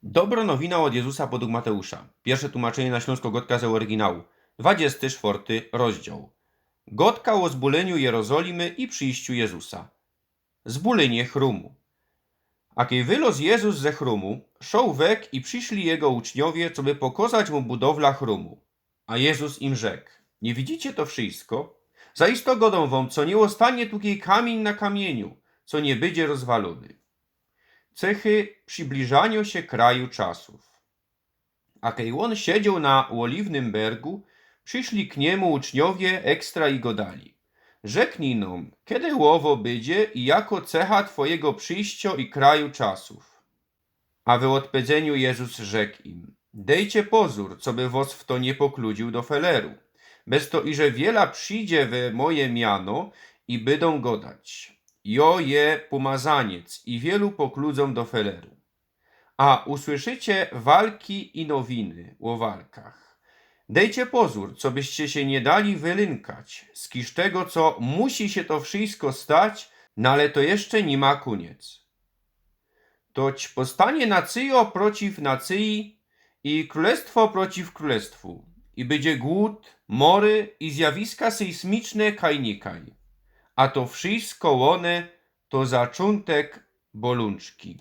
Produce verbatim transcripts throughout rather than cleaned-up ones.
Dobro nowina ôd Jezusa podug Mateusza. Piyrsze tumaczynie na ślōnsko gŏdka ze ôryginału. Dwadziesty sztwŏrty rozdział. Gŏdka ô zbōlyniu Jerozolimy i przijściu Jezusa. Zbōlynie chrōmu. A kej wylŏz Jezus ze chrōmu, szoł weg i prziszli jego uczniowie, coby pokŏzać mu budowla chrōmu. A Jezus im rzeknōł: „Niy widzicie to wszysko? Zaisto gŏdōm wōm, co niy ôstanie tukej kamiyń na kamiyniu, co niy bydzie rozwalōny”. Cechy przibliżaniŏ sie kraju czasōw. A kej ôn siedzioł na Ôliwnym bergu, prziszli k niymu uczniowie ekstra i gŏdali: „Rzeknij nōm, kedy ôwo bydzie i jako cecha twojego przijściŏ i kraju czasōw?” A w ôdpedzeniu Jezus rzeknōł im: „Dejcie pozōr, coby wŏs fto niy pokludziōł do feleru. Bez to, iże wiela przidzie we moje miano i bydōm gŏdać: Jŏ je pōmazaniec, i wielu pokludzōm do feleru. A usłyszycie walki i nowiny ô walkach. Dejcie pozōr, cobyście sie niy dali wylynkać, skiż tego, co musi sie to wszysko stać, no ale to jeszcze niy ma kōniec. Toć powstanie nacyjŏ przeciw nacyji i krōlestwo przeciw krōlestwu, i bydzie głōd, mory i zjawiska sejsmiczne kaj nikaj. A to wszysko ône to zaczōntek bolōnczki.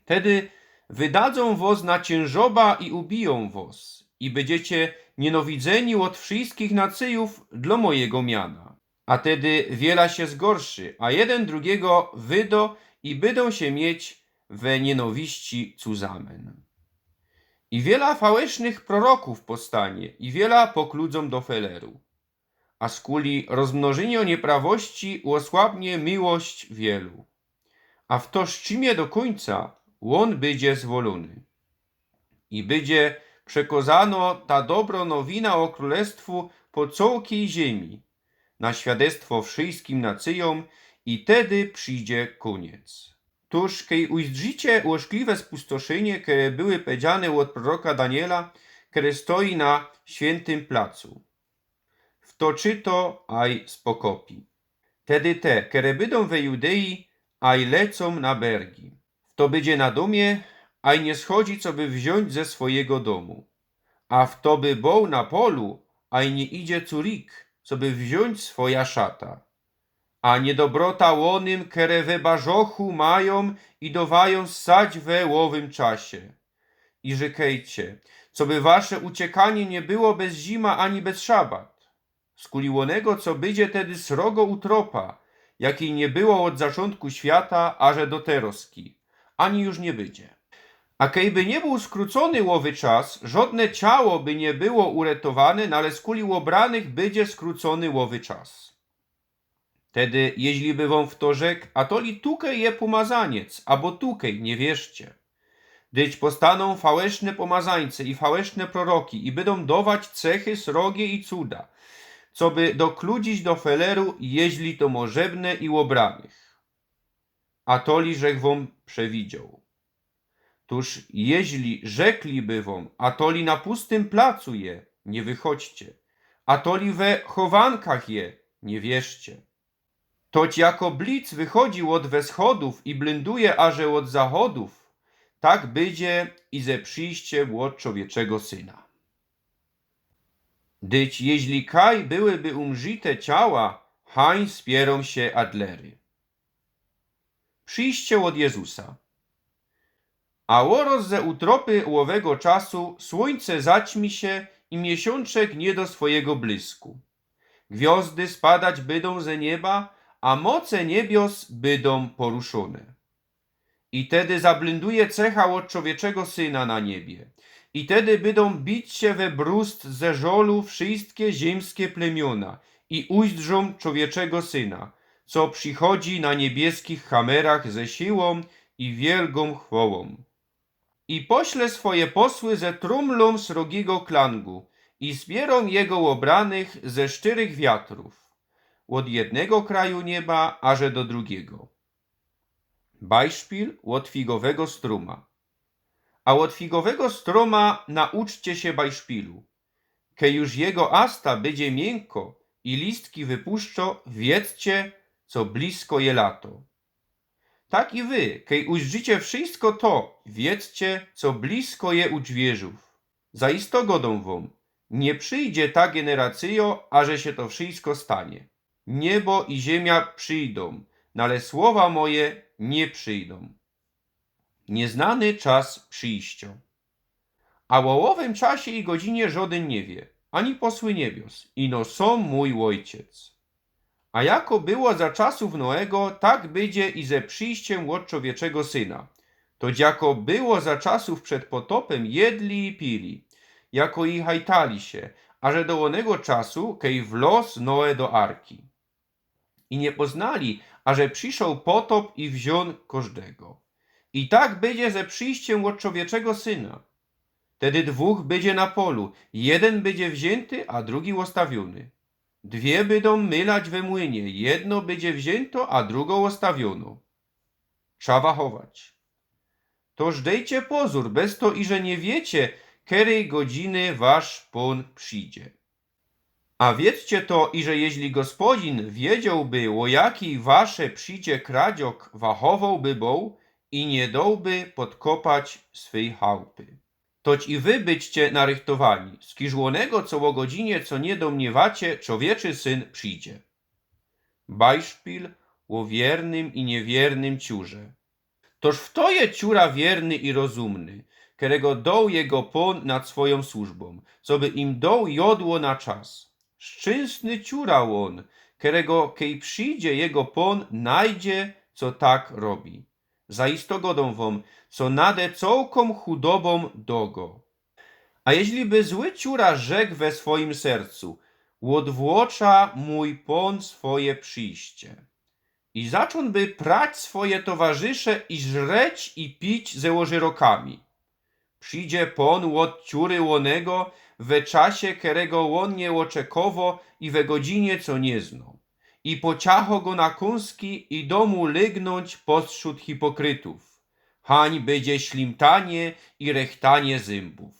Tedy wydadzōm wŏs na ciynżoba i ubijōm wŏs, i bydziecie niynowidzeni ôd wszyskich nacyjōw dlŏ mojigo miana. A tedy wiela sie zgorszy, a jedyn drugigo wydŏ i bydōm sie mieć we niynowiści cuzamen. I wiela fałesznych prorokōw powstanie, i wiela pokludzōm do feleru. A skuli rozmnożyniŏ niyprawości ôsłabnie miłość wielu. A fto strzimie do kōńca, ôn bydzie zwolōny. I bydzie przekŏzanŏ ta dobrŏ nowina ô krōlestwu po cołkij ziymi, na świadectwo wszyskim nacyjōm, i tedy przidzie kōniec. Tōż kej ujzdrzicie ôszkliwe spustoszynie, kere były pedziane ôd proroka Daniela, kere stoi na świyntym placu. Fto czytŏ, aj spokopi. Tedy te, kere bydōm we Judei, aj lecōm na bergi. Fto bydzie na dōmie, aj niy schodzi, coby wziōńć ze swojigo dōmu. A fto by bōł na polu, aj niy idzie curik, coby wziōńć swoja szata. A niydobrota ônym, kere we barzochu majōm i dŏwajōm ssać we ôwym czasie. I rzykejcie, coby wasze uciekanie niy było bez zima ani bez szabat. Skuli ônego, co bydzie tedy srogo utropa, jakij niy było ôd zaczōntku świata, aże do teroski, ani już niy bydzie. A kejby niy bōł skrucōny ôwy czas, żŏdne ciało by niy było uretowane, no ale skuli ôbranych bydzie skrucōny ôwy czas. Tedy, jeźli by wōm fto rzeknōł: „Atoli tukej je pōmazaniec”, abo „Tukej”, niy wierzcie. Dyć powstanōm fałeszne pōmazańce i fałeszne proroki, i bydōm dŏwać cechy, srogie i cuda, coby dokludzić do feleru, jeźli to możebne, i ôbranych. Atoli żech wōm przewidzioł. Tōż jeźli rzekliby wōm: „Atoli na pustym placu je”, niy wychodźcie. „Atoli we chowankach je”, niy wierzcie. Toć jako blic wychodzi ôd weschodōw i blynduje aże ôd zachodōw, tak bydzie i ze prziściym ôd Czowieczego Syna. Dyć jeźli kaj byłyby umrzite ciała, hań spierōm sie adlery. Prziście ôd Jezusa. A ôroz ze utropy ôwego czasu słōńce zaćmi sie i miesiōnczek niy dŏ swojigo blysku. Gwiŏzdy spadać bydōm ze nieba, a moce niebios bydōm poruszōne. I tedy zablynduje cecha ôd Czowieczego Syna na niebie. I tedy bydōm bić sie we brōst ze żolu wszyjske ziymske plymiōna i ujzdrzōm Czowieczego Syna, co przichodzi na niebieskich hamerach ze siłōm i wielgōm chwołōm. I pośle swoje posły ze trōmlōm srogigo klangu i zbiyrōm jego ôbranych ze sztyrych wiatrōw, ôd jednego kraju nieba aże do drugigo. Bajszpil ôd figowego strōma. A ôd figowego strōma nauczcie sie bajszpilu. Kej już jego asta bydzie miynko i listki wypuszczŏ, wiedzcie, co blisko je lato. Tak i wy, kej uzdrzicie wszysko to, wiedzcie, co blisko je u dźwiyrzōw. Zaisto godōm wōm, niy przijdzie ta gyneracyjo, aże sie to wszysko stanie. Niebo i ziymia przijdōm, nale słowa moje niy przijdōm. Niyznany czas prziścio. A ô ôwym czasie i godzinie żodyn niy wiy, ani posły niebios, ino sōm mōj Ôjciec. A jako było za czasōw Noego, tak bydzie i ze prziściym Ôdczowieczego Syna. To jako było za czasōw przed potopym, jedli i pili, jako i hajtali sie, aże do ônego czasu, kej wloz Noe do arki. I niy poznali, aże prziszoł potop i wziōn kożdego. I tak bydzie ze prziściym Ôdczowieczego Syna. Tedy dwōch bydzie na polu, jedyn bydzie wziynty, a drugi ôstawiōny. Dwie bydōm mylać we młynie, jedno bydzie wziynto, a drugo ôstawiōno. Trza wahować. Toż dejcie pozōr, bez to, iże niy wiycie, kerej godziny wasz Pōn przidzie. A wiedzcie to, iże jeźli Gospodziyn wiedziołby, ô jakij wasze przidzie kradziok, wahowołby bōł i niy dołby podkopać swyj chałpy. Toć i wy bydźcie narychtowani, skiż ô ônego, co ô godzinie, co niy domniywacie, Czowieczy Syn przidzie. Bajszpil ô wiernym i niywiernym ciurze. Toż fto je ciura wierny i rozumny, kerego doł jego Pōn nad swojōm służbōm, coby im doł jodło na czas? Szczynstny ciura ôn, kerego, kej przidzie jego Pōn, najdzie, co tak robi. Zaisto godōm wōm, co nade cołkōm chudobōm do go. A jeźli by zły ciura rzekł we swojim sercu: „Ôdwłocza mōj Pōn swoje prziście”, i zaczōn by prać swoje towarzysze i żreć i pić ze ôżyrokami. Przidzie Pōn ôd ciury ônego we czasie, kerego ôn niy ôczekowo i we godzinie, co niy zno, i pociacho go na kōnski i do mu lygnōńć postrzōd hipokrytōw. Hań bydzie ślimtanie i rechtanie zymbōw.